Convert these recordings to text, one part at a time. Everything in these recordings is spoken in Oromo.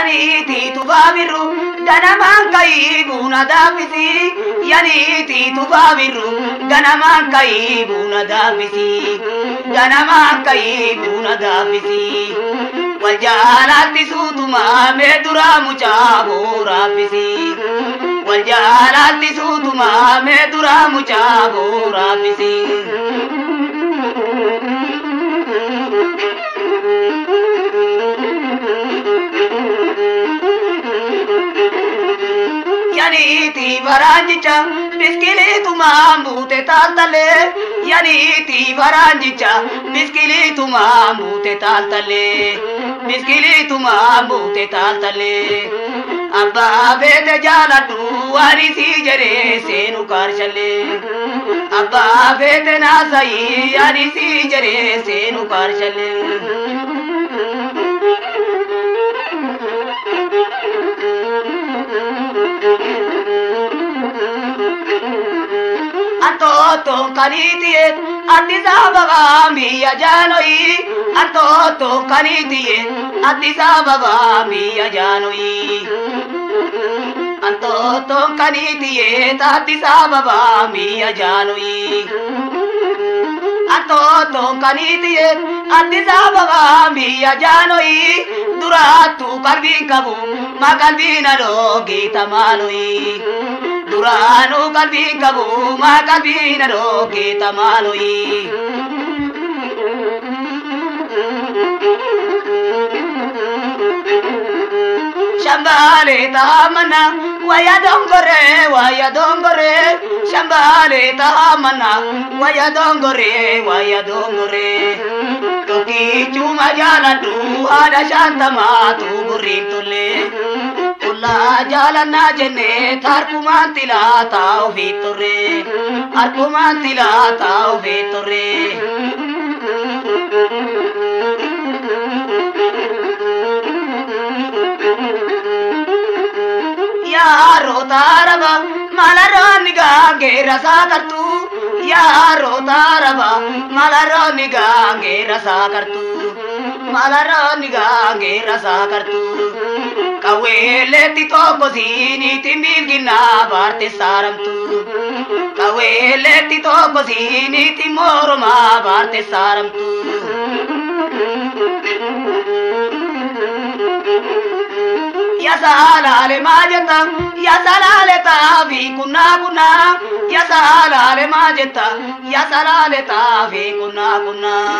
Yaniiti tufaa birru ganamaan ka'ii buna danfisi. Yaniiti tufaa birru ganamaan ka'ii buna danfisi. Ganamaan ka'ii buna danfisi. Wal jaalatti suutumaa mee duraa mucaa booraafisi. Wal jaalatti suutumaa mee duraa mucaa booraafisi. Yaniiti faranjicha biskiliitumaan buute taaltalee. Yaniiti faranjicha biskiliitumaan buute taaltalee. Biskiliitumaan buute taaltalee. Abbaa feete jaaladhu waan isii jedhee seenu kaarshallee. Abbaa feete naasayii waan isii jedhee seenu kaarshallee. Antoto kanitiye Addis Ababa biyya jaanoyi. Antoto kanitiye Addis Ababa biyya jaanoyi. Antoto kanitiye Addis Ababa biyya jaanoyi. Antoto kanitiye Addis Ababa biyya jaanoyi. Duraattu qalbiin qabu ma qalbiin adoo maaloyi. Duraanuu qalbiin qabu ma qalbiin adoo maaloyi. Shambaalee tahamana waya dongore waya dongore. Shambaalee tahamana waya dongore waya dongore. Tokkichuma jaaladhu haadha shantamaatu gurriin tolle. Ollaa jaalannaa jennee harkumaan tilaataa ofii turre. Harkumaan tilaataa ofii turre. Yaa roota araba malarroonni gaangeera saakartu. Yaa roota araba malarroonni gaangeera saakartu. Malarroonni gaangeera saakartu. Qawweeleetti tokko siiniitti milkinnaa baarte saaramtu. Qawweeleetti tokko siiniitti mormaa baarte saaramtu. Yasaalaale maa jetta yasalaale taafi kunnaa kunnaa. Yasaalaale maa jetta yasalaale taafi kunnaa kunnaa.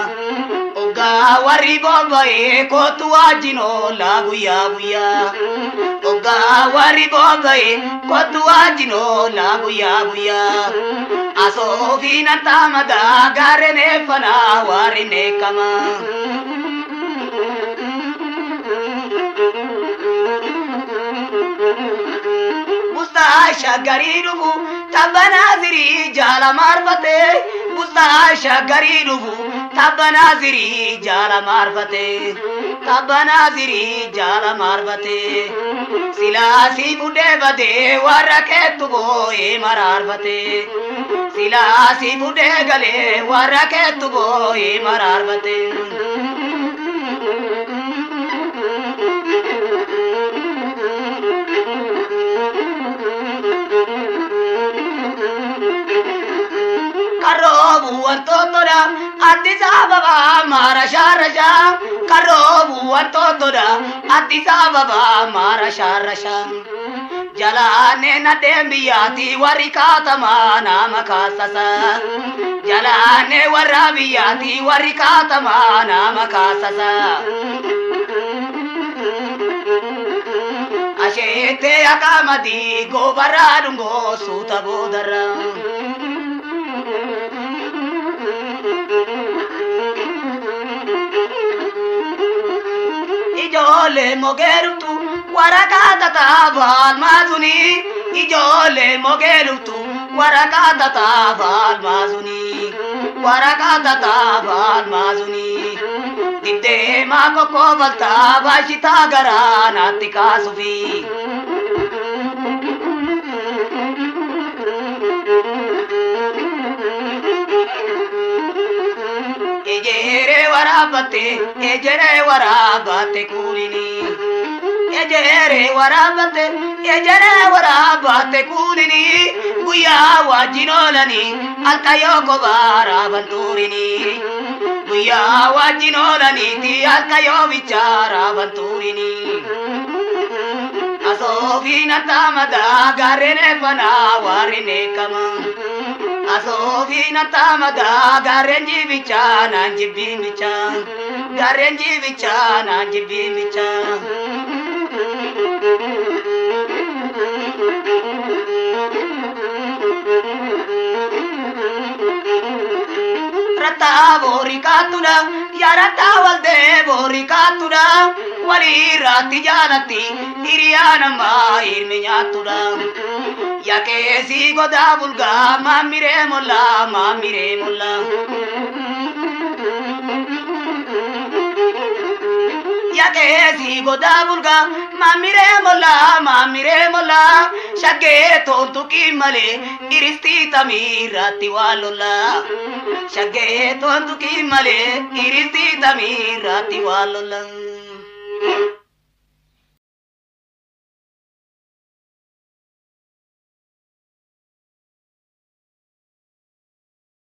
Oggaa warri bobba'ee kootu wajjin oollaa guyyaa guyyaa. Oggaa warri bobba'ee kootu wajjin oollaa guyyaa guyyaa. Asoofiin antaamadaa gaarreen eeffanaa warri neekama. Bustaa shaggarii dhufu tabba naazirii jaala marfate. Bustaa shaggarii dhufu tabba naazirii jaala marfate. Tabba naazirii jaala marfate. Silaasii fuudhee badee warra keettu boo'ee maraarfate. Silaasii fuudhee galee warra keettu boo'ee maraarfate. Karoobu wantootodha Addis Ababa maarashaa rashaa. Karoobu wantootodha Addis Ababa maarashaa rashaa. Jalaanee nadheen biyyaati warri kaatamaa nama kaasasa. Jalaanee warra biyyaati warri kaatamaa nama kaasasa. Asheetee akaamadii goobarraa dhungoo suuta boodarra. Ijoollee mogeertu waraqaa tataa almaasuni. Ijoollee mogeertu waraqaa tataa almaasuni. Waraqaa tataa almaasuni. Diddeemaa kokkoofaltaa baashitaa garaa naatti kaasufi. Ejeree waraabbatte ejeree waraabbatte kuulini. Ejeree waraabbatte, ejeree waraabbatte kuunini, guyyaa wajjin oolanii halkayyoo kophaa raaban turini. Guyyaa wajjin oolaniiti halkayyoo bichaa raaban turini. Asoofiin attamadaa gaarreen eebbanaa warreen eekama. Asoofiin attamadaa gaarreen jibichaa naan jibbiin bichaa. Gaarreen jibichaa naan jibbiin bichaa. Rattaa boori kaattudha, yaa rattaa waldee boori kaattudha, walirratti jaalatti hiriyaa namaa hirmi nyaattudha. Yaa keessi godaa bulgaa maamiree mollaa maamiree mollaa. Yaa keessi godaa bulgaa maamiree mollaa maamiree mollaa, shaggee toontuqii malee iristii tamiirratti waa lollaa. Shaggee toontuqii malee iristii tamiirratti waa lollaa.